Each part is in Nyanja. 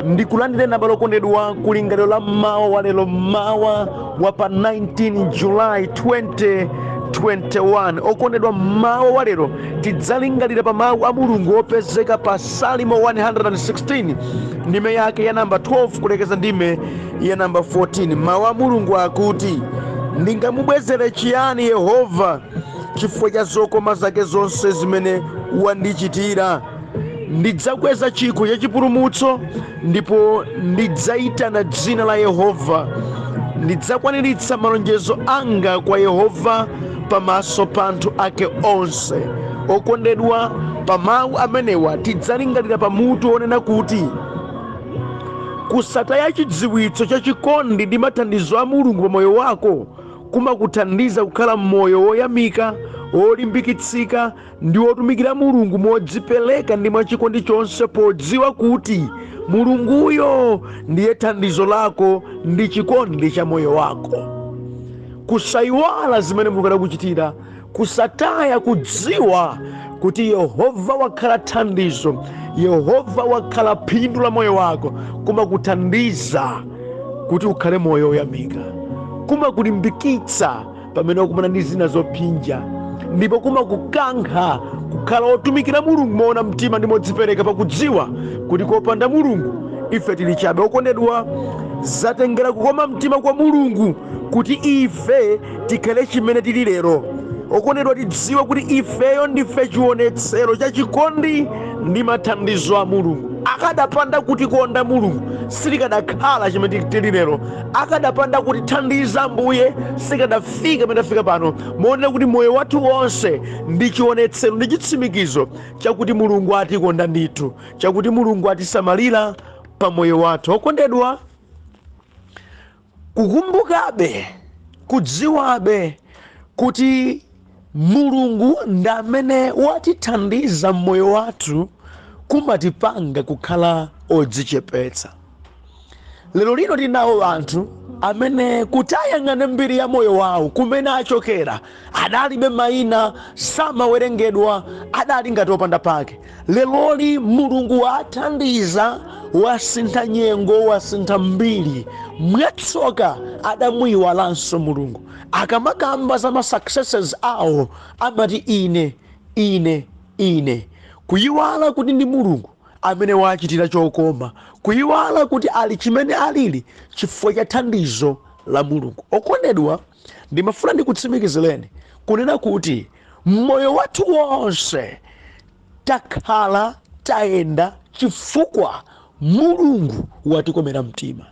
Ndikulandireni abale okondedwa kulingaliro la mmawa wa lero, mmawa wa pa 19 July 2021. Okondedwa, mmawa wa lero tidzalingalira pa mawu a Mulungu opezeka pa Salimo 116, ndime yake ya namba 12 kulekeza ndime ya namba 14. Mawu a Mulungu akuti, "Ndingamubwezere chiyani Yehova chifukwa cha zokoma zake zonse zimene wandichitira? Ndidzakweza chikho cha chipulumutso ndipo ndidzayitana dzina la Yehova. Ndidzakwaniritsa malonjezo anga kwa Yehova pamaso pa anthu ake onse." Okondedwa, pa mawu amenewa tidzalingalira pamutu wonena kuti kusataya chidziwitso cha chikondi ndi mathandizo a Mulungu pa moyo wako kumakuthandiza kukhala moyo woyamika, wolimbikitsika ndi wotumikira Mulungu modzipereka ndi mwachikondi chonse, podziwa kuti Mulunguyo ndiye thandizo lako ndi chikondi cha moyo wako. Kusayiwala zimene Mulungu adakuchitira, kusataya kudziwa kuti Yehova wakhala thandizo, Yehova wakhala phindu la moyo wako, kumakuthandiza kuti ukhale moyo woyamika, kumakulimbikitsa pamene wakumana ndi zina zopsinja, ndipo kumakukankha kukhala otumikira Mulungu moona mtima ndi modzipereka, pakudziwa kuti kopanda Mulungu ife tili chabe. Okondedwa, zatengera kukoma mtima kwa Mulungu kuti ife tikhale chimene tili lero. Okondedwa, tidziwe kuti ifeyo ndife chionetsero cha chikondi ndi mathandizo a Mulungu. Akadapanda kutikonda Mulungu, sitikadakhala chimene tili lero. Akadapanda kutithandiza Ambuye, sitikadafika pamene tafika pano. Moonera kuti moyo wathu wonse ndi chionetsero ndi chitsimikizo chakuti Mulungu atikonda ndithu, chakuti Mulungu atisamalira pa moyo wathu. Okondedwa, kukumbukabe, kudziwabe kuti Mulungu ndi amene watithandiza mmoyo wathu kumatipanga kukhala odzichepetsa. Lero lino tinawo anthu amene kuti ayang'ane mbiri ya moyo wawo, kumene achokera, adalibe mayina, samawerengedwa, adali ngati opanda pake. Leroli Mulungu wathandiza, wasintha nyengo, wasintha mbiri. Mwatsoka adamuyiwalanso Mulungu. Akamakamba za ma successes awo amati, "Ine, ine, ine," kuyiwala kuti ndi Mulungu amene wachitira chokoma, kuyiwala kuti ali chimene alili chifukwa cha thandizo la Mulungu. Okondedwa, ndimafuna ndikutsimikizireni kunena kuti moyo wathu wonse takhala tayenda chifukwa Mulungu watikomera mtima,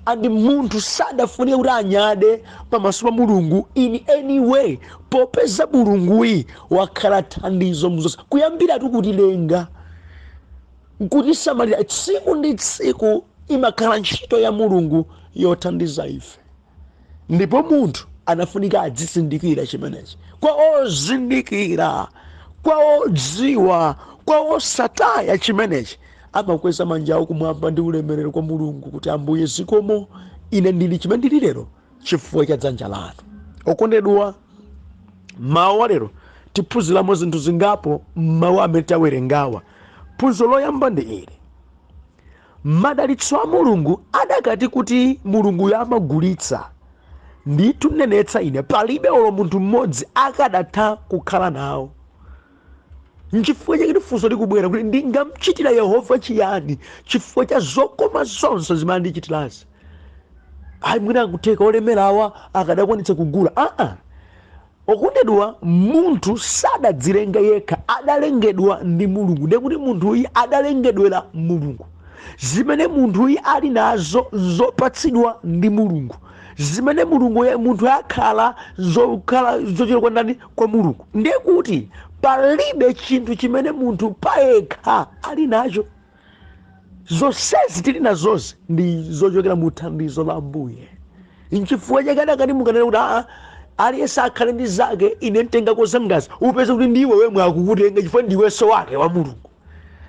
and munthu sadafunike kuti anyade pamaso pa Mulungu in any way, popeza Mulunguyi wakhala thandizo mzonse, kuyambira kutilenga, kutisamalira tsiku ndi tsiku. Imakhala ntchito ya Mulungu yothandiza ife, ndipo munthu anafunika adzizindikira chimenechi. Kwa ozindikira, kwa odziwa, kwa osataya chimenechi, amakweza manja awo kumwamba ndi ulemerero kwa Mulungu kuti, "Ambuye, zikomo, ine ndili chimene ndili lero chifukwa cha dzanja lanu." Okondedwa, mawu lero tiphunziramo zinthu zingapo mmawu amene tawerengawa. Phunziro loyamba ndi ili: madalitso a Mulungu adakati kuti Mulunguyo amagulitsa, ndithu nenetsa ine, palibe olo munthu mmodzi akadatha kukhala nawo. Nchifukwa chake funso likubwera kuti, "Ndingamchitira Yehova chiyani chifukwa cha zokoma zonse zimene andichitirazi?" Ayi, mwina akutheka olemerawa akadakwanitsa kugula. Aa, okondedwa, munthu sadadzilenga yekha, adalengedwa ndi Mulungu. Ndiye kuti munthuyi adalengedwera Mulungu. Zimene munthuyi ali nazo zopatsidwa ndi Mulungu. Zimene Mulungu munthu akhala zokhala zochokera kwa ndani? Kwa Mulungu. Ndiye kuti palibe chinthu chimene munthu payekha ali nacho. Zonsezi tili nazozi ndi zochokera mu thandizo la Ambuye. Nchifukwa chake adakati mukanena kuti, "Aa, aliyense akhale ndi zake, ine mtengako zangazi," upeze kuti ndiwe wemwe akukutenga, chifukwa ndiwenso wake wa Mulungu.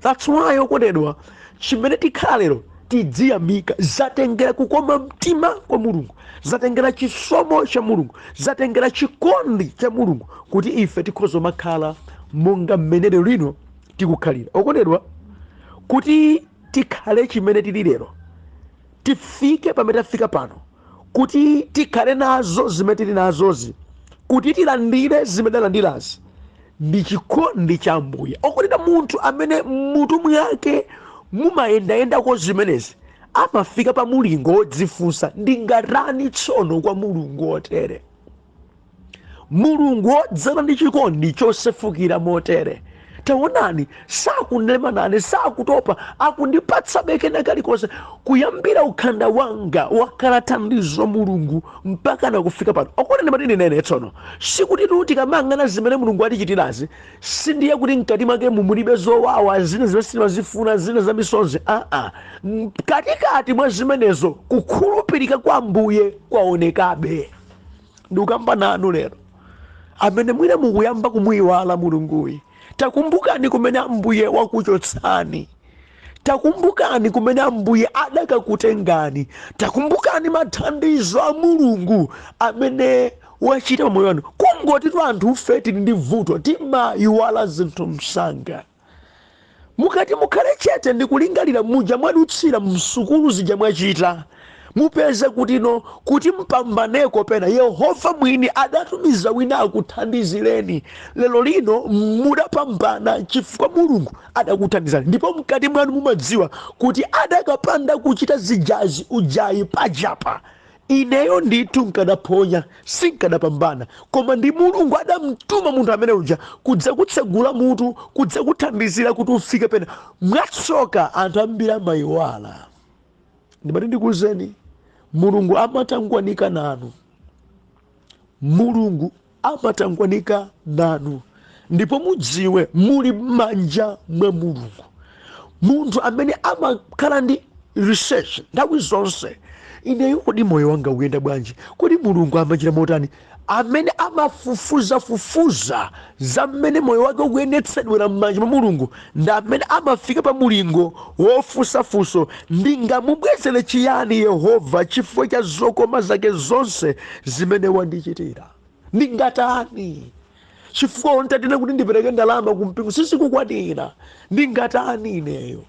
That's why, okondedwa, chimene tikhala lero tidziyamika. Zatengera kukoma mtima kwa Mulungu, zatengera chisomo cha Mulungu, zatengera chikondi cha Mulungu kuti ife tikhoza makhala monga mmene lero lino tikukhalira. Okondedwa, kuti tikhale chimene tili lero, tifike pamene tafika pano, kuti tikhale nazo zimene tili nazozi, kuti tilandire zimene talandirazi, ndi chikondi cha Ambuye. Okondedwa, munthu amene mmutu mwake mumayendayendako zimenezi amafika pa mulingo wodzifunsa, ndingatani tsono kwa Mulungu wotere, Mulungu wodzala ndi chikondi chosefukira motere? Taonani, sakulema nane, sakutopa, akundipatsabe kena kalikonse. Kuyambira ukhanda wanga wakhala thandizo Mulungu mpaka nakufika pano. Okondedwa, ndimati ndinene tsono, sikuti tu tikamayang'ana zimene Mulungu atichitirazi, sindiye kuti mkati mwake mumulibe zowawa zina zimene sitimazifuna, zina za misonzi. Aa, mkatikati mwa zimenezo kukhulupirika kwa Ambuye kwaonekabe. Ndikukamba nanu lero amene mwina mukuyamba kumuyiwala Mulunguyi, takumbukani kumene Ambuye wakuchotsani, takumbukani kumene Ambuye adakakutengani, takumbukani mathandizo a Mulungu amene wachita pamoyo wanu. Kungotitu anthu ufe tili ndi vuto, timayiwala zinthu msanga. Mukati mukhale chete ndikulingalira muja mwadutsira msukulu zija mwachita, mupeze kuti no, kuti mpambaneko pena Yehova mwini adatumiza wina akuthandizireni. Lero lino mudapambana chifukwa Mulungu adakuthandizani, ndipo mkati mwanu mumadziwa kuti adakapanda kuchita zijazi ujayi pajapa, ineyo ndithu nkadaphonya, sinkadapambana. Koma ndi Mulungu adamtuma munthu amene uja kudzakutsegula mutu, kudzakuthandizira kuti ufike pena. Mwatsoka anthu ambiri amayiwala. Ndimati ndikuwuzeni, Mulungu amatangwanika nanu, Mulungu amatangwanika nanu, ndipo mudziwe muli m'manja mwa Mulungu. Munthu amene amakhala ndi research nthawi zonse, ineyo kodi moyo wanga ukuyenda bwanji, kodi Mulungu amachita motani, amene amafufuzafufuza za mmene moyo wake ukuyendetsedwera m'manja mwa Mulungu, ndi amene amafika pa mulingo wofunsafunso, ndingamubwezere chiyani Yehova chifukwa cha zokoma zake zonse zimene wandichitira? Ndingatani? Chifukwa ontatena kuti ndipereke ndalama kumpingo sizikukwanira. Ndingatani ineyo?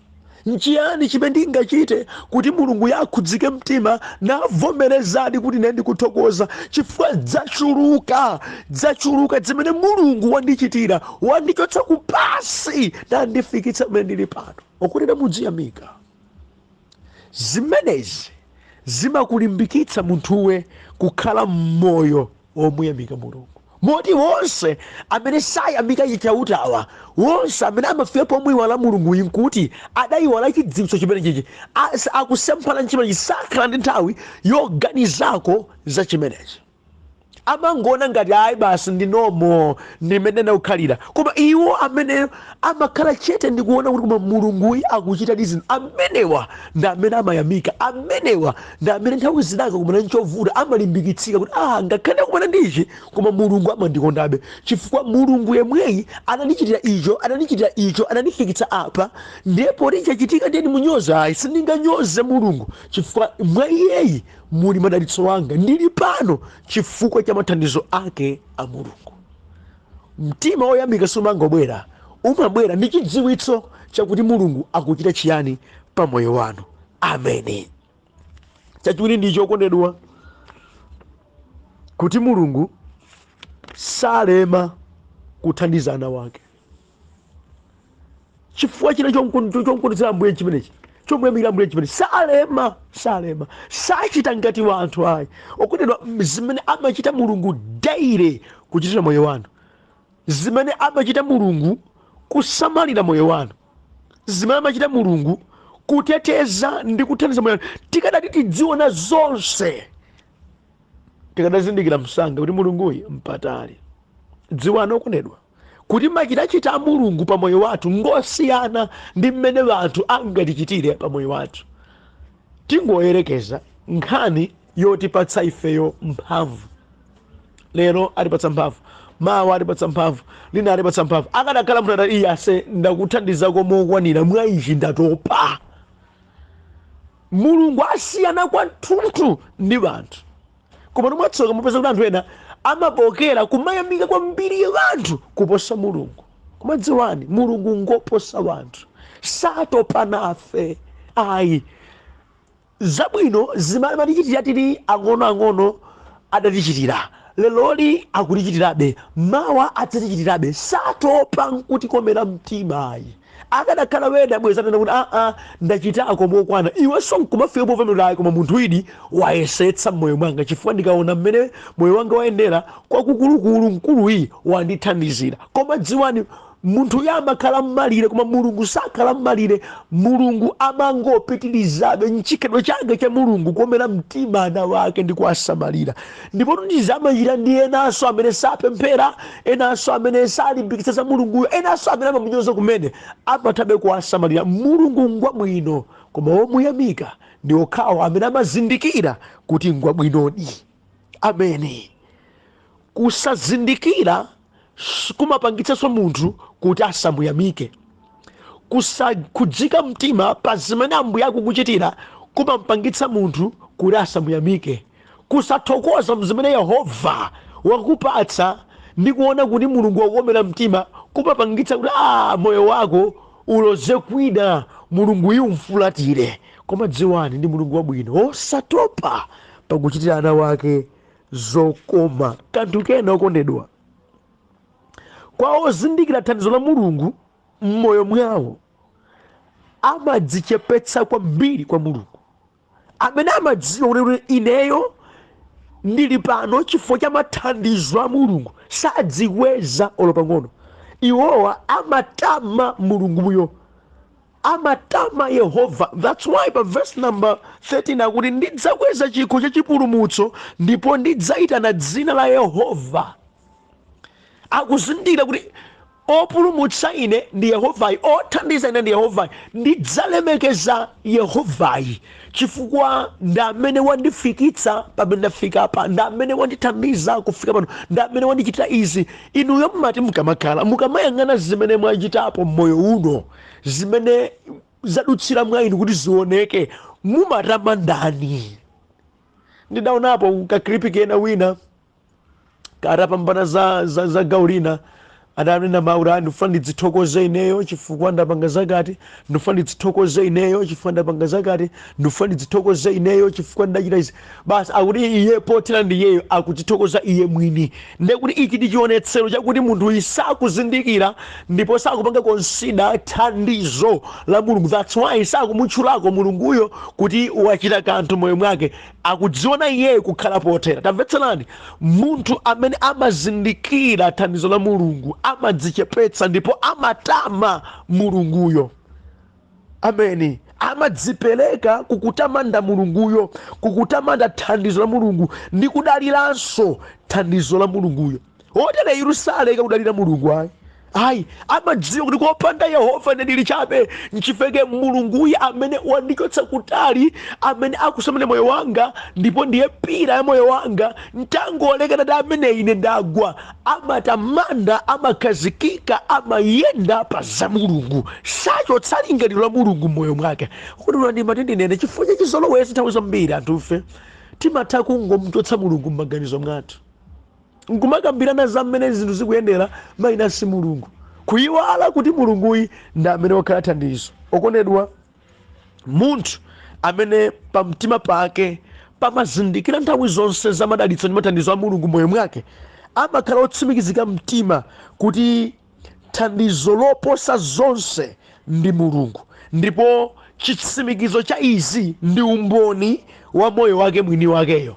Nchiyani chimene ndingachite kuti Mulungu yakhudzike mtima navomerezadi kuti ine ndikuthokoza, chifukwa dzachuluka, dzachuluka zimene Mulungu wandichitira, wandichotsa kupasi nandifikitsa mmene ndili pano. Okondedwa, mudziyamika. Zimenezi zimakulimbikitsa munthuwe kukhala mmoyo womuyamika Mulungu. Moti wonse amene sayamika Chautawa, wonse amene amafika pomuyiwala Mulunguyi, nkuti adayiwala chidziwitso chimene chichi, akusemphana nchimenechi, sakhala ndi nthawi yoganizako za chimenechi. Amangoona ngati ayi basi ndinomo ndimene ndakukhalira. Koma iwo amene amakhala chete ndikuona kuti koma Mulunguyi akuchita ndi zinthu, amenewa ndi amene amayamika, amenewa ndi amene nthawi zinaka kumana nchovuta amalimbikitsika kuti ngakhale ndakumana ndi ichi, koma Mulungu amandikondabe, chifukwa Mulungu yemweyi anandichitira icho, anandichitira icho, anandifikitsa apa, ndiye poti chachitika ndiye ndimunyoza? Ayi, sindinganyoze Mulungu, chifukwa mwa iyeyi muli madalitso anga. Ndili pano chifukwa cha mathandizo ake a Mulungu. Mtima woyamika sumangobwera, umabwera ndi chidziwitso chakuti Mulungu akuchita chiyani pa moyo wanu. Ameni. Chachiwiri ndi chokondedwa, kuti Mulungu salema kuthandiza ana wake. Chifukwa china chomkondwetsera Ambuye chimenechi, chomuyamikira Ambuye chimenechi, salema, salema, sachita ngati wanthu ayi. Okondedwa, zimene amachita Mulungu daily kuchitira moyo wanu, zimene amachita Mulungu kusamalira moyo wanu, zimene amachita Mulungu kuteteza ndi kuthandiza moyo wanu, tikadati tidziona zonse, tikadazindikira msanga kuti Mulunguyi mpatali. Dziwani okondedwa, kuti machitachita a Mulungu pa moyo wathu ngosiyana ndi mmene anthu angatichitire pa moyo wathu. Tingoyerekeza nkhani yotipatsa ifeyo mphamvu. Lero atipatsa mphamvu, mawa atipatsa mphamvu, lina atipatsa mphamvu. Akadakhala munthu atati, iye ase ndakuthandizako mokwanira, mwa ichi ndatopa. Mulungu asiyana kwathunthu ndi anthu. Koma mwatsoka mupeza kuti anthu ena amabokera kumayamika kwambiri anthu kuposa Mulungu. Koma dziwani, Mulungu ngoposa wanthu, satopa nafe. Ayi, zabwino zimene amatichitira tili ang'onoang'ono adatichitira, leloli akutichitirabe, mawa adzatichitirabe. Satopa nkutikomera mtima ayi. Akadakhala wena bwezi atanena kuti, "Aa, ndachitako mokwana." Iwenso nkumafika povomera, "Ayi, koma munthu idi wayesetsa mmoyo mwanga, chifukwa ndikaona mmene moyo wanga wayendera, kwakukulukulu mkuluyi wandithandizira." Koma dziwani, munthu amakhala mmalire, koma Mulungu sakhala mmalire. Mulungu amangopitirizabe mchikhalidwe chake cha Mulungu, kukomera mtima ana wake ndi kuwasamalira. Ndipo ndizi amachita ndi enanso amene sapemphera, enanso amene salimbikitsa za Mulunguyo, enanso amene amamunyoza kumene, amathabe kuwasamalira. Mulungu ngwabwino, koma womuyamika ndi okhawo amene amazindikira kuti ngwabwinodi. Amene kusazindikira kumapangitsanso munthu kuti asamuyamike. Kusakhudzika mtima pa zimene Ambuye akukuchitira kumampangitsa munthu kuti asamuyamike. Kusathokoza mzimene Yehova wakupatsa ndi kuona kuti Mulungu wakukomera mtima kumapangitsa kuti moyo wako uloze kwina, Mulungu iyu umfulatire. Koma dziwani, ndi Mulungu wabwino, osatopa pakuchitira ana wake zokoma. Kanthu kena, okondedwa, kwa ozindikira thandizo la Mulungu m'moyo mwawo, amadzichepetsa kwambiri kwa Mulungu. Amene amadziwa kuti ineyo ndili pano chifukwa cha mathandizo a Mulungu, sadzikweza olo pang'ono. Iwowa amatama Mulunguyo, amatama Yehova. That's why pa verse number 13 akuti, "Ndidzakweza chikho chachipulumutso ndipo ndidzayitana dzina la Yehova." Akuzindikira kuti opulumutsa ine ndi Yehovayi, othandiza ine ndi Yehovayi. Ndidzalemekeza Yehovayi chifukwa ndi amene wandifikitsa pamene ndafika pa, ndi amene wandithandiza kufika pano, ndi amene wandichitira izi. Inuyo mmati mukamakhala, mukamayang'ana zimene mwachitapo mmoyo uno, zimene zadutsira mwa inu kuti zioneke, mumatama ndani? Ndidaonapo ka clip kena, wina katapambana za gawo lina, adanena mawu, "Ndifuna ndidzithokoze ineyo chifukwa ndapanga zakati, ndifuna ndidzithokoze ineyo chifukwa ndapanga zakati, ndifuna ndidzithokoze ineyo chifukwa ndachita izi." Basi, akuti iye pothera ndi iyeyo akudzithokoza iye mwini. Ndekuti ichi ndi chionetsero chakuti munthu uyu sakuzindikira ndipo sakupanga consider thandizo la Mulungu. That's why sakumutchulako Mulunguyo kuti wachita kanthu moyo mwake. Akudziona iyeyo kukhala pothera. Tamvetserani, munthu amene amazindikira thandizo la Mulungu amadzichepetsa ndipo amatama Mulunguyo. Ameni. Amadzipereka kukutamanda Mulunguyo, kukutamanda thandizo la Mulungu ndi kudaliranso thandizo la Mulunguyo. Otere iru saleka kudalira Mulungu, ayi, ayi. Amadziwa kuti kopanda Yehova ine ndili chabe. Nchifeke Mulunguyo amene wandichotsa kutali, amene akusamala moyo wanga ndipo ndiye pillar ya moyo wanga, ntangolekana ndi amene ine ndagwa. Amatamanda, amakhazikika, amayenda pa za Mulungu, sachotsa lingaliro la Mulungu mmoyo mwake. Kuti ndimati ndinene, chifukwa cha chizolowezi, nthawi zambiri anthufe timatha kungomchotsa Mulungu m'maganizo mwathu, nkumakambirana za mmene zinthu zikuyendera, mayina si Mulungu, kuyiwala kuti Mulunguyi ndi amene wakhala thandizo. Okondedwa, munthu amene pamtima pake pamazindikira nthawi zonse za madalitso ndi mathandizo a Mulungu moyo mwake, amakhala otsimikizika mtima kuti thandizo loposa zonse ndi Mulungu, ndipo chitsimikizo cha izi ndi umboni wa moyo wake mwini wakeyo.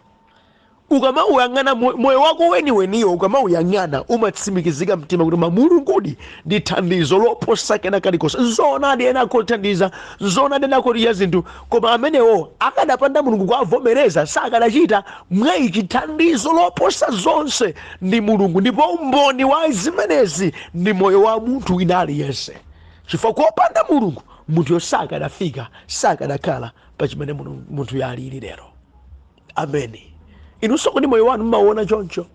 Ukamauyang'ana moyo wako weniweniwo, ukamauyang'ana umatsimikizika mtima kuti ma Mulungudi ndi thandizo loposa kena kalikonse. Nzoonadi ena akothandiza, nzoonadi ena akotiya zinthu, koma amenewo akadapanda Mulungu kuavomereza sakanachita. Mwa ichi thandizo loposa zonse ndi Mulungu, ndipo umboni wa zimenezi ndi moyo wa munthu wina aliyense, chifukwa kopanda Mulungu munthuyo sakanafika, sakanakhala pa chimene munthu yalili lero. Ameni. Inunso kodi moyo wanu mmaona choncho?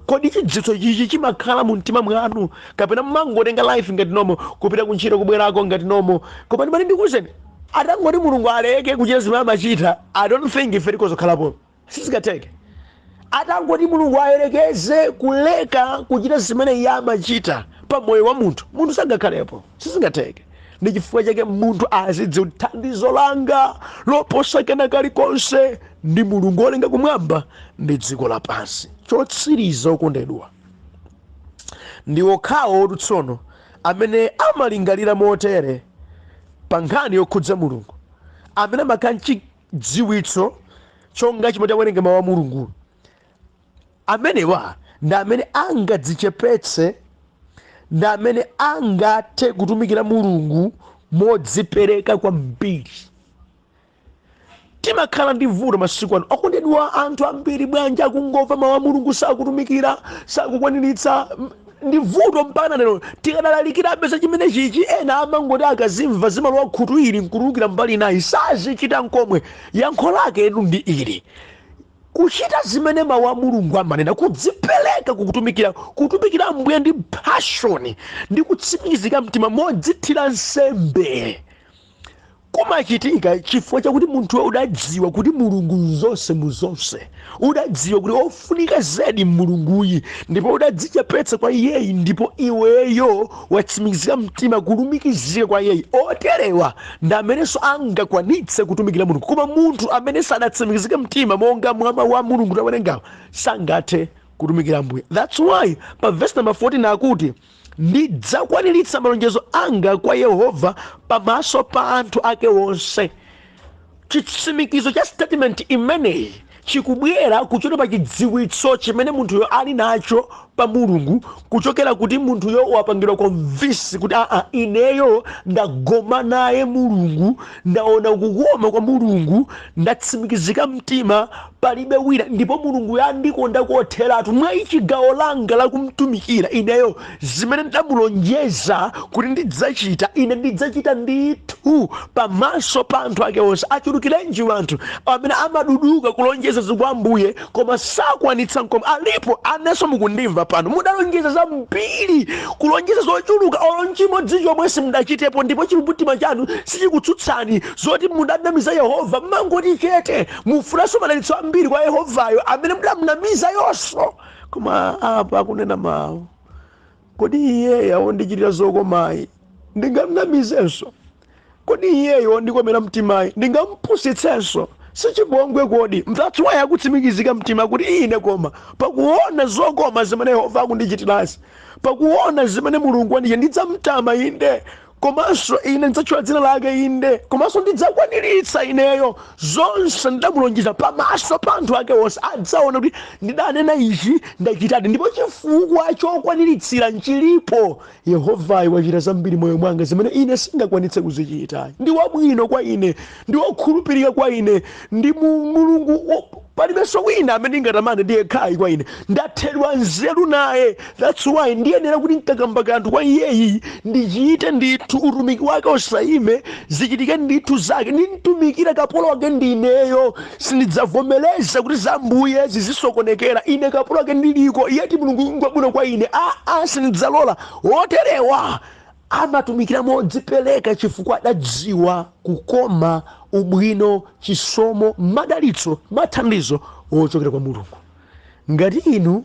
Kodi chidziwitso chichi chimakhala mu mtima mwanu, kapena mmangotenga life ngati normal, kupita kuntchito, kubwerako ngati normal? Koma ndimati ndikuwuzeni, atangoti Mulungu aleke kuchita zimene amachita, I don't think ife tikozokhalapo, sizingatheke. Atangoti Mulungu ayerekeze kuleka kuchita zimene iye amachita pa moyo wa munthu, munthu sangakhalepo, sizingatheke. Ndi chifukwa chake munthu azidziwa kuti thandizo langa loposa kena kalikonse ndi Mulungu wolenga kumwamba ndi dziko lapansi. Chotsiriza, okondedwa, ndi okhawo tsono amene amalingalira motere pa nkhani yokhudza Mulungu, amene amakhala mchidziwitso chonga chimene tawerenga mawu a Mulungu. Amenewa ndi amene angadzichepetse, ndi amene angathe kutumikira Mulungu modzipereka kwambiri. Timakhala ndi vuto masiku ano, okondedwa. Anthu ambiri bwanji akungomva mawu a Mulungu, sakutumikira, sakukwaniritsa? Ndi vuto mpaka lero. Tikadalalikirabe za chimene chichi, ena amangoti akazimva zimalowa khutu ili nkutulukira mbali inayi, sazichita nkomwe. Yankho lake edu ndi ili: kuchita zimene mawu a Mulungu amanena, kudzipereka kukutumikira, kutumikira Ambuye ndi passion ndi kutsimikizika mtima modzithira nsembe, kumachitika chifukwa chakuti munthuwe udadziwa kuti Mulungu nzonse mu zonse, udadziwa kuti ofunika zedi Mulunguyi, ndipo udadzichepetsa kwa iyeyi, ndipo iweyo watsimikizika mtima kulumikizika kwa iyeyi. Oterewa ndi amenenso angakwanitse kutumikira Mulungu. Koma munthu amene sadatsimikizike mtima monga mwa mawu a Mulungu tawerengawa sangathe kutumikira Ambuye. That's why pa verse number 14 akuti, "Ndidzakwaniritsa malonjezo anga kwa Yehova pamaso pa anthu ake onse." Chitsimikizo cha statement imeneyi chikubwera kuchokera pa chidziwitso chimene munthuyo ali nacho pa Mulungu, kuchokera kuti munthuyo wapangidwa convince kuti aa, ineyo ndagoma naye Mulungu, ndaona kukoma kwa Mulungu, ndatsimikizika mtima, palibe wina, ndipo Mulungu yandikonda kotheratu. Mwa ichi gawo langa lakumtumikira ineyo, zimene ndamulonjeza kuti ndidzachita, ine ndidzachita ndithu pamaso pa anthu ake onse. Achulukirenji anthu amene amaduduka kulonjeza zikwa Ambuye koma sakwanitsa nkomwe. Alipo anenso mukundimva pano, mudalonjeza zambiri, kulonjeza zochuluka, olo nchimodzi chomwe simudachitepo, ndipo chikumbumtima chanu sichikutsutsani zoti mudanamiza Yehova. Mangoti chete, mufunanso madalitso ambiri kwa Yehovayo amene mudamunamiza yonso. Koma apa akunena mawu, kodi iyeyo wondichitira zokomayi ndingamnamizenso? Kodi iyeyo wondikomera mtimayi ndingampusitsenso? Sichipongwe kodi? That's why akutsimikizika mtima kuti ine koma pakuona zokoma zimene Yehova akundichitirazi, pakuona zimene Mulungu wandichita, ndidzamtama inde, komanso ine ndidzatchula dzina lake inde, komanso ndidzakwaniritsa ineyo zonse ndidamulonjeza pamaso pa anthu ake onse. Adzaona kuti ndidanena ichi, ndachitadi, ndipo chifukwa chokwaniritsira nchilipo. Yehovayo wachita zambiri moyo mwanga zimene ine singakwanitse kuzichita. Ndi wabwino kwa ine, ndi wokhulupirika kwa ine, ndi Mulungu palibenso wina amene ndingatamande, ndiye khayi kwa ine. Ndathedwa nzeru naye. That's why ndiyenera kuti nkakamba kanthu kwa iyeyi ndichite ndithu, utumiki wake usayime, zichitike ndithu zake. Ndimtumikira, kapolo wake ndineyo, sindidzavomereza kuti za Mbuye zizisokonekera ine kapolo wake ndiliko. Iyeti Mulungu ngwabwino kwa ine, aa, sindidzalola. Woterewa amatumikira modzipereka chifukwa adadziwa kukoma, ubwino, chisomo, madalitso, mathandizo wochokera kwa Mulungu. Ngati inu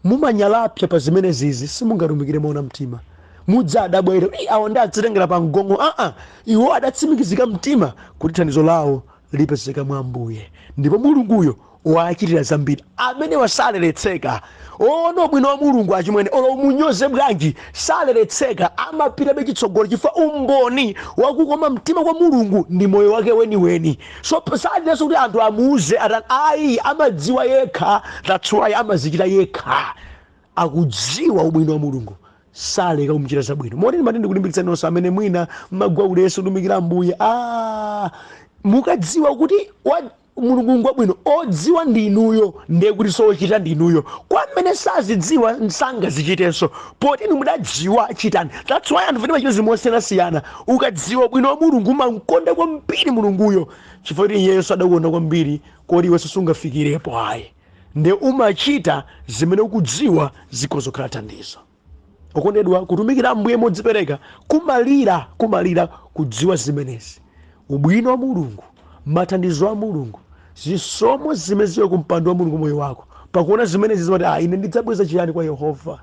mumanyalapsa pa zimene zizi, simungatumikire moona mtima. Mudzadabwera, awo ndi adzitengera pa mgongo. Aa, iwo adatsimikizika mtima kuti thandizo lawo lipezeka mwa Ambuye, ndipo Mulunguyo wachitira zambiri. Amene wasaleretseka ona ubwino wa Mulungu, achimwene, olo umunyoze bwanji, saleretseka, amapitabe chitsogolo chifukwa umboni wakukoma mtima kwa Mulungu ndi moyo wake weniweni. So salirenso kuti anthu amuuze atani, ayi, amadziwa yekha. That's why amazichita yekha. Akudziwa ubwino wa Mulungu, saleka kumuchita zabwino. Moti ndimati ndikulimbikitsani nonse amene mwina mmagwa ulesi kutumikira Ambuye. Ah, mukadziwa kuti wa Mulungu ngwabwino, odziwa ndi inuyo, ndiye kuti sochita ndi inuyo. Kwa amene sazidziwa sangazichitenso. Poti inu mudadziwa, chitani. That's why anthu timachita zinthu mosiyanasiyana. Ukadziwa bwino wa Mulungu, umankonda kwambiri Mulunguyo chifukwa kuti iyeyo adakukonda kwambiri koti iwenso sungafikirepo ayi. Ndiye umachita zimene ukudziwa zikhoza kukhala thandizo. Okondedwa, kutumikira Ambuye modzipereka kumalira kudziwa zimenezi: ubwino wa Mulungu, mathandizo a Mulungu, zisomo zimene zili ku mpando wa Mulungu moyo wako. Pakuona zimenezi zimati, ah, ine ndidzabweza chiyani kwa Yehova?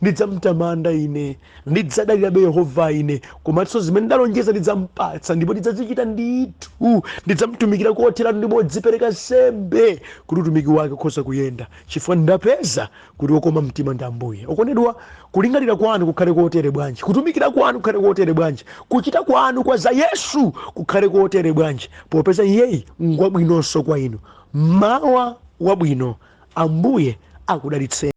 Ndidzamtamanda ine, ndidzadalirabe Yehova ine, komanso zimene ndalonjeza ndidzampatsa ndipo ndidzazichita ndithu. Ndidzamtumikira kotheratu ndi modzipereka nsembe kuti utumiki wake ukhoza kuyenda, chifukwa ndapeza kuti wokoma mtima ndi Ambuye. Okondedwa, kulingalira kwanu kukhale kotere bwanji, kutumikira kwanu kukhale kotere bwanji, kuchita kwanu kwa za Yesu kukhale kotere bwanji, popeza iyeyi ngwabwinonso kwa inu. Mawa wabwino, Ambuye akudalitseni.